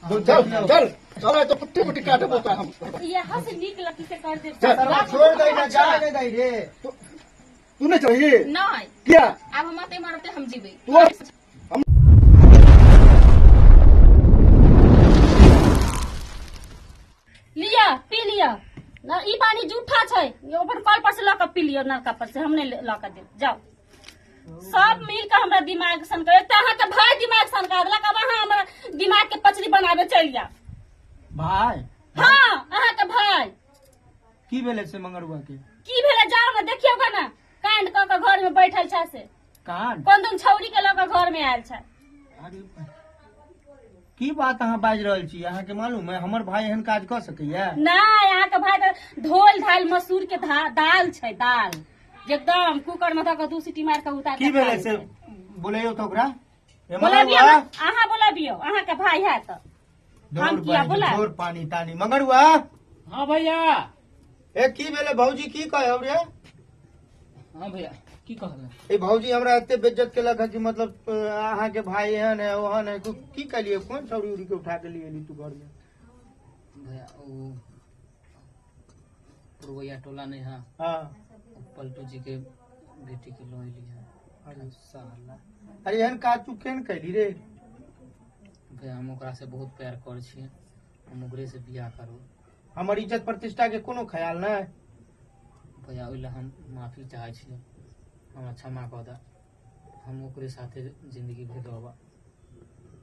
चल चल चल, तो कुट्टी कुट्टी काटे बोता हम। यहाँ से नीक लड़की से कर देब। चल। सरवा छोड़ दे ना, जाए नहीं दे रे। तू नहीं चाहिए। नहीं। क्या? आब हम अते मरते हम जीबै। तू हम लिअ, पी लिअ न, ई पानी जूठा छै, अपन कल पर से लऽ कऽ पी लिअ, नलका पर से हम नहि लऽ कऽ देब। जाउ, सब मिल कऽ हमरा दिमाग सनका। एक तऽ अहाँके भाय दिमाग सनका देलक, आब अहाँ हमरा दिमाग के पचड़ी बनाबे चलि जाउ। भाय? हाँ, अहाँके भाय। की भेलै से मंगरुआ के? की भेलै, जाउ ने, देखियौ गे ने, कांड कऽ कऽ घर में बैठल छै से। कान? कोन दिन छौरी के लऽ कऽ घर में आयल छै। अरे, की बात अहाँ बाजि रहल छी? अहाँके मालूम है हमर भाई एहन काज कऽ सकैया? नहि, अहाँके भाय तऽ धोल धाल मसूर के दाल छै, दाल जे एकदम कुकर में धऽ कऽ दू सीटी मारि कऽ उतार की कऽ भेलै खा से लै छै। बोलैयौ तऽ ओकरा ए बोलबियौ। मंगरुआ। अहाँ बोलबियौ, अहाँके भाय है तऽ दौड़ हम किया बहिन, बोलायब? छोड़ पानी तानी। मंगरुआ। हाँ भैया। ए, की भेलै? भौजी की कहब रे? हाँ भैया, की कहल? ए भौजी, हमरा एते बेज्जत केलक है कि मतलब अहाँके भाई एहन है, ओहन है। की कहलियै? कोन छौड़ी उड़ी के उठा के लिए एली तू घर में? भैया, ओ पुरवैया टोला नहीं है? हाँ। ओ पलटू जी के बेटी के लो एली है। अरे साला, अरे एहन काज तू केहन कैली रे? भैया, हम ओकरा से बहुत प्यार कर छियै, हम ओकरे से बियाह करू। हमर इज्जत प्रतिष्ठा के कोनो ख्याल नहीं? भैया, ओहि लए हम माफी चाहै छियै, हमरा क्षमा कऽ दे, हम ओकरे साथे जिंदगी भरि रहब।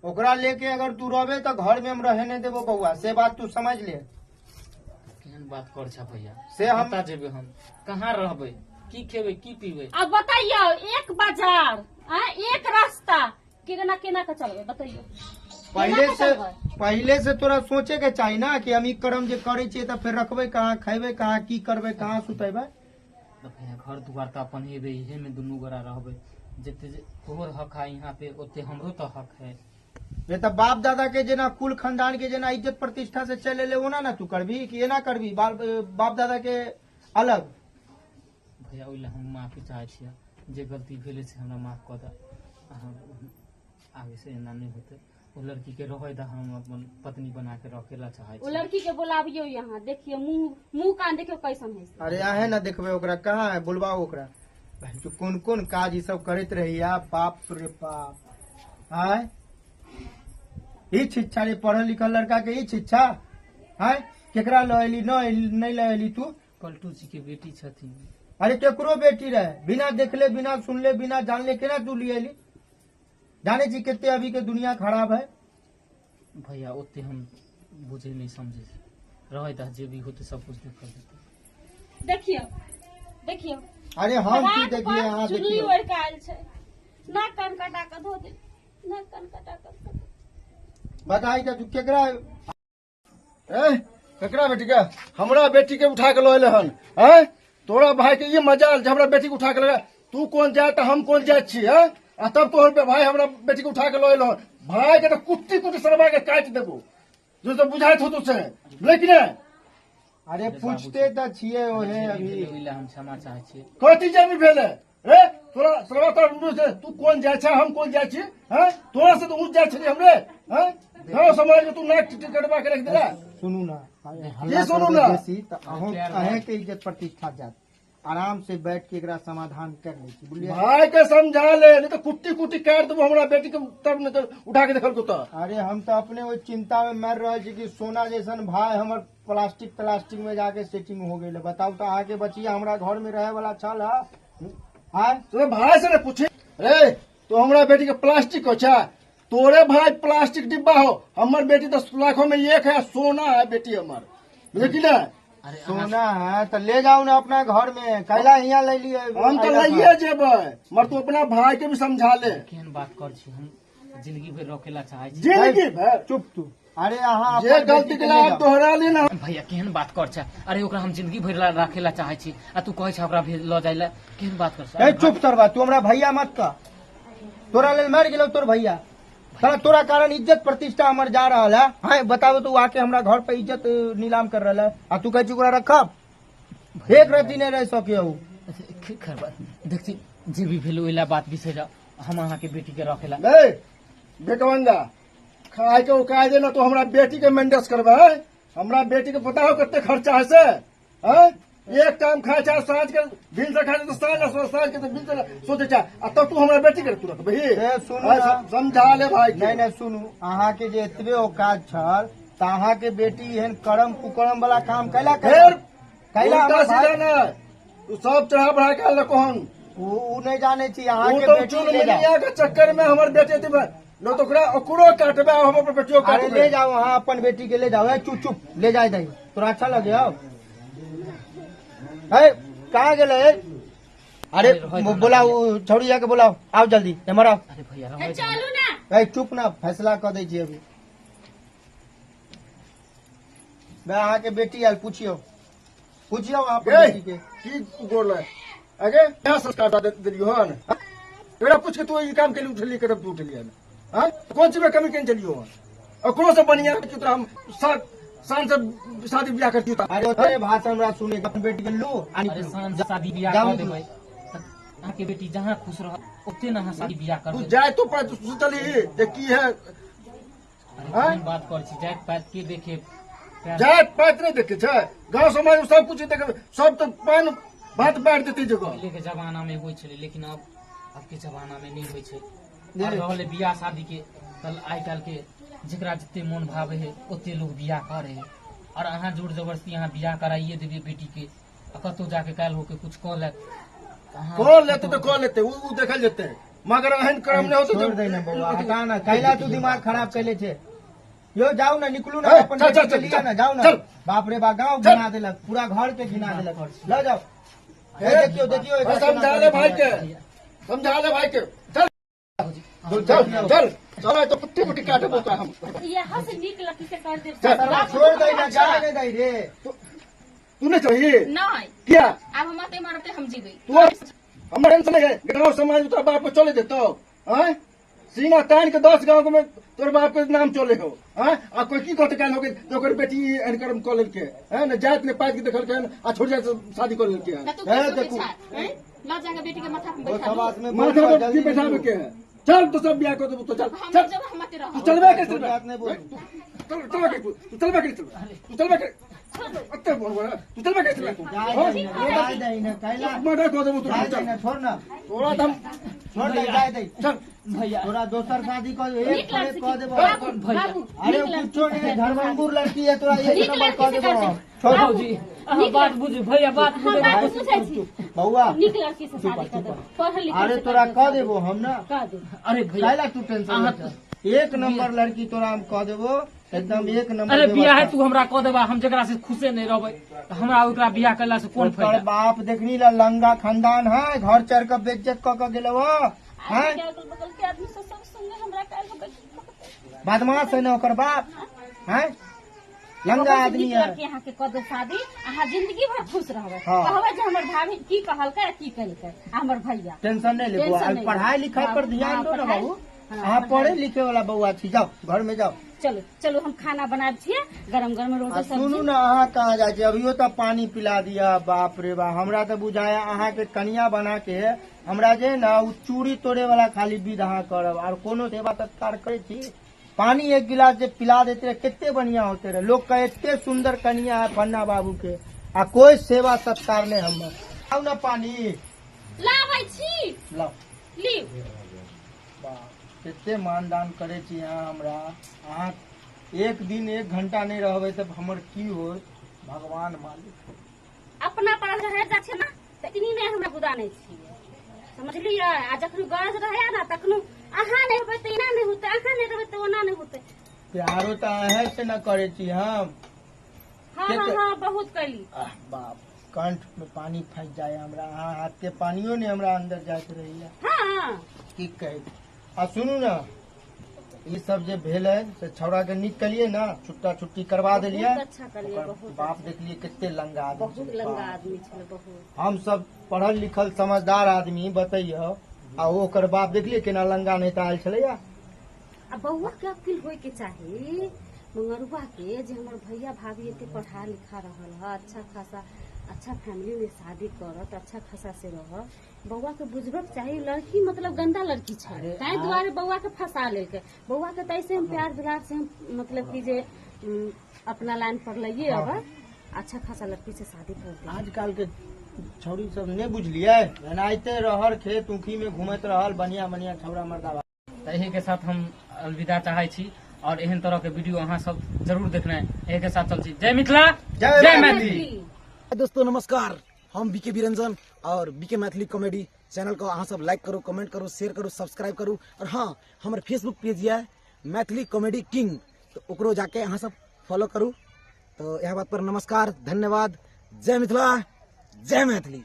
ओकरा लेके अगर तू रहबे तो घर में हम रहे नहीं देबो बउआ, से बात तू समझ ले। केहन बात कर छा भैया? से हम- कतऽ जेबै हम, कहाँ रहबै, की खेबै, की पीबै? अब बताइयो, एक बाजार आ एक रास्ता, केना केना के चलबै, बतैयो? पहले केना के से चलबै? पहले से तोरा सोचे के चाही ना कि हम ई कर्म जे करे छियै तऽ फेर रखबै कहाँ, खेबै कहाँ, की करबै, कहाँ सुतेबै? तऽ भैया, घर दुआर तऽ अपन हेबै, इहे में दुनू गोरा रहबै। जते जे तोहर हक है यहाँ पे, ओते हमरो तऽ हक है। नहीं तऽ बाप दादा के जेना, कुल खानदान के जेना इज्जत प्रतिष्ठा से चले ले, ओना ना तू करबी कि एना करबी, बाल बाप दादा के अलग? भैया, ओहि लए हम माफी चाहै छियै, जे गलती भेलै से हमरा माफ कऽ दे। अहाँ आगे से एना नहि होतै। ओ लड़की के रहै दे, हम अपन पत्नी बना के रखे ला चाहै ओ छी। लड़की के बोलाबियो यहाँ, देखियो मुंह मुंह कान देखियो कैसन है से। अरे, आहे ना देखबै ओकरा, कहाँ है? बोलबाओ ओकरा। भाई, तू कोन कोन काज ई सब करैत रहिया, बाप रे बाप! आय, ई शिक्षा रे? पढ़ल लिखल लड़का के ई शिक्षा? आय, केकरा लऽ एली? न एली, नहि लऽ एली तू? पलटू जी के बेटी छथिन। अरे, केकरो बेटी रहे, बिना देखले, बिना सुनले, बिना जानले केना तू लिए एली? जाने छी कते अभी के दुनिया खराब है? भैया, ओते हम बुझे नहीं समझे रहै दे, जे भी होते सब कुछ देखल जेतै। देखियो, देखियो। अरे, हम की रात देखिए? पर अहाँ चुन्नी देखियौ। ओढ़ि के आयल छै, नाक कान कटा कऽ धो दे, नाक कान कटा कऽ धो दे। बताई तऽ तू केकरा ए, केकरा बेटी के? हमरा बेटी के उठा के लऽ एले हन? हैं, तोरा भाई के ई मजाल जे हमरा बेटी के उठा के लऽ? तू कोन जात, हम कोन जात छी? हैं, आ तब तोहर भाई हमरा बेटी के उठा के लऽ एलो हन? भाई के तऽ कुट्टी कुट्टी सरवा के काटि देबो, जो सब बुझाइत हो से, लेकिन अरे, पूछते तऽ छियै ओहे जे भी अभी। भेलै, ओहि लए हम क्षमा चाहै छियै। कथी जमी भेलै रे तोरा सरवा? तोरा मुँह से तू कोन जाइ छै, हम कोन जाइ छी? हैं, तोरा से तऽ ऊँच जाइ छली हमरे? हैं, गाँव समाज में तू नाक कटवा के रख देला। सुनू ना, हल्ला की सुनू करबै ना? बेसी तऽ अहूँ अहें के इज्जत प्रतिष्ठा जात। आराम से बैठ के एकरा समाधान कर लै छी, बुझलियै? भाई के समझा ले, नहीं तो कुट्टी कुट्टी काट देबो हमरा बेटी के, तब नहीं तो उठा के देखल को तो। अरे, हम तऽ अपने ओहि चिंता में मर रहल छी कि सोना जैसन भाई हमर प्लास्टिक प्लास्टिक में जाके सेटिंग हो गेल। बताउ तऽ, अहाँके बचिया हमरा घर में रहे वाला छल है? आय? तोरे भाई से ने पूछे रे, तो हमरा बेटी के प्लास्टिक हो छा? तोरे भाई प्लास्टिक डिब्बा हो, हमर बेटी तो लाखों में एक है, सोना है बेटी हमर, बुझे ना? अरे, अहाँ सोना है तऽ ले जाउ ने अपना घर में, कैला हियाँ ले लिए? हम तो लइए जेबै, मगर तू अपना भाई के भी समझा ले। केहन बात कर छी? हम जिंदगी भरि रखे ला चाहै छी। जिंदगी भर? चुप तू। अरे, अहाँ जे अपन गलती बेटी के के ले जाउ। दोहरा ले ना। भैया, केहन बात कर छै? अरे, ओकरा हम जिंदगी भरि ला राखे ला चाहै छी आ तू कहै छ ओकरा भेज लऽ जाइ ला, केहन बात कर छै? ए चुप सरवा, तू हमरा भैया मत कह। तोरा लेल मर गेलो तोर भैया। साला, तोरा कारण इज्जत प्रतिष्ठा हमर जा रहल है। हाँ, बताबो तू, आके हमरा घर पे इज्जत नीलाम कर रहल है आ तू कहै छी ओकरा रखब? एक रति नहीं रह सके उ। खैर बात देखছি, जे भी भेल ओहि ला बात बिसरि जाउ, हम अहाँके बेटी के रखे ला नहीं, भिखमंगा। खाय के औकात ना तो हमरा बेटी के मेंडेस करबै। हमरा बेटी के पता हो कते खर्चा है से? हैं? एक टाइम खाय छै, साँझ के भिन से खाय छै तो साँझ ला, साँझ के तो भिन से सोचे छै, आ तब तू हमरा बेटी के तू रखबही? ए, सुनू हैं, ना। समझा ले भाई के। नहीं नहीं, सुनू, अहाँ के जे एतबे औकात छल तऽ अहाँ के बेटी एहन करम कुकरम वाला काम कैला? फेर कैला उल्टा हमर सीधा भाई? ना, तू सब चढ़ा बढ़ा के आयल कोहन। उ नहीं जाने छी अहाँ उ के तो बेटी चुन ले जाओ। मिलिया के चक्कर में हमर बेटी अथी न तो ओकरा ओकरो काटबे आ हम अपन बेटियो अरे काटबे। ले जाओ अहाँ अपन बेटी के ले जाओ। ए, चुप चुप, ले जाए दही, तोरा अच्छा लगे हो? ए, कहाँ गेलै? ए? अरे बोलाओ छौड़िया के, बोलाओ, आओ जल्दी एम्हर आओ। अरे भैया, हे, रहै दह। चलू ना। ए चुप ना, फैसला कऽ दै छी अभी। बे, अहाँके बेटी आयल, पूछियौ पूछियौ अहाँ अपन गे, बेटी के। की तू गोर लग अगे क्या संस्कार दे देलियो हन? एकरा पूछ के तू ई काम केली, उठली कदम तू उठली हन? हाँ, कौन चीज में कमी केने चलियो हन? ओकरो से बढ़िया कि तोरा हम शान से शादी बियाह करती। अरे ओतरे भाषण हमरा सुने के, अपन बेटी के लू आ अरे निकलू। शान से शादी बियाह जाउ कऽ देबै तऽ अहाँके बेटी जहाँ खुश रहत ओते ने अहाँ शादी बियाह तू करबै। जाय तो पर तू सोचली जे की है? अरे केहन बात करै छी, जाति पाति के देखे प्यार- जात पात नहीं देखे छै, गांव समाज में सब कुछ देखे, सब तो पान भात बांट देते जगह। पहिले के जमाना में होइ छलै, लेकिन अब के जमाना में नहि होइ छै। नहि। आब रहलै बियाह शादी के, तऽ आइ काल्हि के जेकरा जते मोन भावे है ओते लोग बियाह करे है। और अहाँ जोर जबरदस्ती अहाँ बियाह कराइए देबै बेटी के आ कतौ जाके काल्हि होके कुछ कऽ लेत तऽ अहाँ कऽ लेते तऽ कऽ लेते, उ देखल जेते, मगर एहन क्रम नहि होते। छोड़ दे ना बौआ, हटा ना, कैला तू दिमाग खराब कैले छे? यो जाओ ना, निकलू ना। ए, अपन चल, बेटी चल, के चल, लिया ना, जाओ ना। चल। बाप रे बा, गाँव चल। घिना देलक, पूरा घर के घिना देलक। ल जाओ। ए, देखियो देखियो एकरा समझा ले भाई के, समझा ले भाई के। चल चल चल चल, तो पुट्टी पुट्टी काटे बोता हम। यहाँ से नीक लड़की से कर देब। चल। सरवा छोड़ दे ना, जाए नहीं दे रे। तू नहीं चाहिए? नहीं। किया? आब हम अते मरते हम जीबै। तू हमरा टेंशन नहीं है, गांव समाज में तोरा बाप को चले देतो हैं, सीना तान के 10 गांव में तोर बाप के नाम चले हो हैं, आ कोई की कहते काल हो के ओकर बेटी एहन कर्म कऽ लेलके हैं, न जात ने पात के देखलके हन आ छोड़ जात से शादी कऽ लेलके हन। तऽ तू ए, की सोचै देखू। छह हैं? लऽ जाके बेटी के माथा पर ओ बैठा सब दू। में माथा पर की बैठाबे के है? चल तो सब बियाह कर देबो तो चल। हम चल। जब हम अते तू रहब। चलबे के चलबे? बात नहीं बोलू। चल, चलबे के तू चलबे के चलबे? तू चलबे के अत्ते बोल बोल, तू चलबे के चलबे? जाए दे ना, जाए दे ना, कैला मर्डर कऽ देबो तोरा। जाए दे चल। ना, छोड़ ना। तोरा तऽ हम छोड़ दे, जाए दे। चल। भैया। तोरा दोसर शादी कर एक नीक थोड़े लड़की कह देबो। बाबू, भैया। बाबू, अरे नीक लड़की कुछो नहीं, धर्मंगुर लड़की है, तोरा एक नीक नंबर लड़की कह से देबो। कर दे। छोड़। बाबूजी, अहाँ बात बुझू भैया, बात हम बुझू। बात बुझै छी। बौआ, नीक लड़की से शादी कर देब, पढ़ल लिखल अरे से तोरा कर कह देब। देबो हम ना। कह देब। अरे भैया, काहेला तू टेंशन अहाँ लै छह? एक नंबर लड़की तोरा हम कह देबो, एकदम एक नंबर अरे बियाह व्यवस्था। तू हमरा कऽ देबा, हम जेकरा से खुशे नहीं रहबै तऽ हमरा ओकरा बियाह करला से कोन ओकर फायदा? बाप देखनी ला, लंगा खानदान है, घर चढ़ के बेइज्जत कऽ के गेलो हैं। आगे अगल बगल के आदमी सब सब सुनले हमरा काल्हि होबै। बदमाश है ना ओकर बाप है, लंगा बहुत आदमी नीक है। लड़की अहाँके कऽ देब शादी, अहाँ जिंदगी भर खुश रहबै। हाँ। कहबै जे हमर भाभी की कहलकै आ की केलकै आ हमर भैया। टेंशन नहीं ले बौआ। टेंशन नहीं पढ़ाई ले। लिखाई पर ध्यान हाँ, दो ना। पढ़ाई- बाबू, हाँ, अहाँ पढ़े लिखे वाला बौआ छी, जाओ घर में जाओ। चलू चलू, हम खाना बनाबै छियै, गरम गरम आ रोटी सुनू सब्जी। ना, अहाँ कहाँ जाइ छी? अभियो तऽ पानी पिला दिया। बाप रे बाप, हमरा तऽ बुझाया अहाँके कनिया बना के हमरा जे ना उ चूड़ी तोड़े वाला खाली विध अहाँ करब, आर कोनो सेवा सत्कार करै छी? पानी एक गिलास जे पिला देते रहे, कते बढ़िया होते रहे। लोग कहे एते सुंदर कनिया है फन्ना बाबू के, आ कोई सेवा सत्कार नहीं हमर। आउ ना पानी। लाबै छी। लाओ। लिउ। बाप, कते मानदान करै छी अहाँ हमरा। अहाँ एक दिन एक घंटा नहि रहबै तऽ हमर की होत, भगवान मालिक। अपना पर रह जाइ छै ने तऽ इतनी नहि हमरा गुदानै छियै, समझलियै? आ जखन गरज रहै ने तखनो अहाँ नहि होबै तऽ एना नहि होतै, अहाँ नहि रहबै तऽ ओना नहि होतै। प्यारो तऽ अहें से न करै छी हम। हँ हँ हँ, बहुत कैली। आह बाप, कंठ में पानी फंस जाए हमरा, अहाँ हाथ के पानियो नहि हमरा अंदर जाइत रहैया। हँ। की कहै। आ सुनू ने, ई सब जे भेलै से छौड़ा के नीक केलियै ने, छुट्टा छुट्टी करवा देलियै। बहुत अच्छा केलियै। ओकर बहुत बाप देखलियै कते लंगा आदमी बहुत छलै, लंगा बाप। आदमी छलै बहुत। हम सब पढ़ल लिखल समझदार आदमी बतैयौ, आ ओकर बाप देखलियै केना लंगा नहि तऽ आयल छलैया। आ बौआ के अकिल होय के चाही मंगरुआ के, जे हमर भैया भाभी एते पढ़ा लिखा रहल है, अच्छा खासा अच्छा फैमिली में शादी करत, अच्छा खासा से रहत। बौआ के बुझबक चाही, लड़की मतलब गंदा लड़की छै, ताहि दुआरे बौआ के फंसा लेलकै। बौआ के तऽ ऐसे हम प्यार दुलार से हम मतलब कि जे अपना लाइन पर लइए अब अच्छा खासा लड़की से शादी कर दे। आजकल के छौड़ी सब नहि बुझलियै, एनाहिते रहर खेत ऊखी में घूमैत रहल, बढ़िया बढ़िया छौड़ा मर्दाबा। तऽ एही के साथ हम अलविदा चाहै छी और एहन तरह के वीडियो अहाँ सब जरूर देखनाइ। एही के साथ चल छी। जय मिथिला, जय जय मैथिली। दोस्तों नमस्कार, हम बीके बिरंजन और बीके मैथिली कॉमेडी चैनल को अहाँ सब लाइक करू, कमेंट करू, शेयर करू, सब्सक्राइब करू। और हाँ, हमर फेसबुक पेज यऽ मैथिली कॉमेडी किंग, तो ओकरो जाके अहाँ सब फॉलो करू। तो यह बात पर नमस्कार, धन्यवाद, जय मिथिला, जय मैथिली।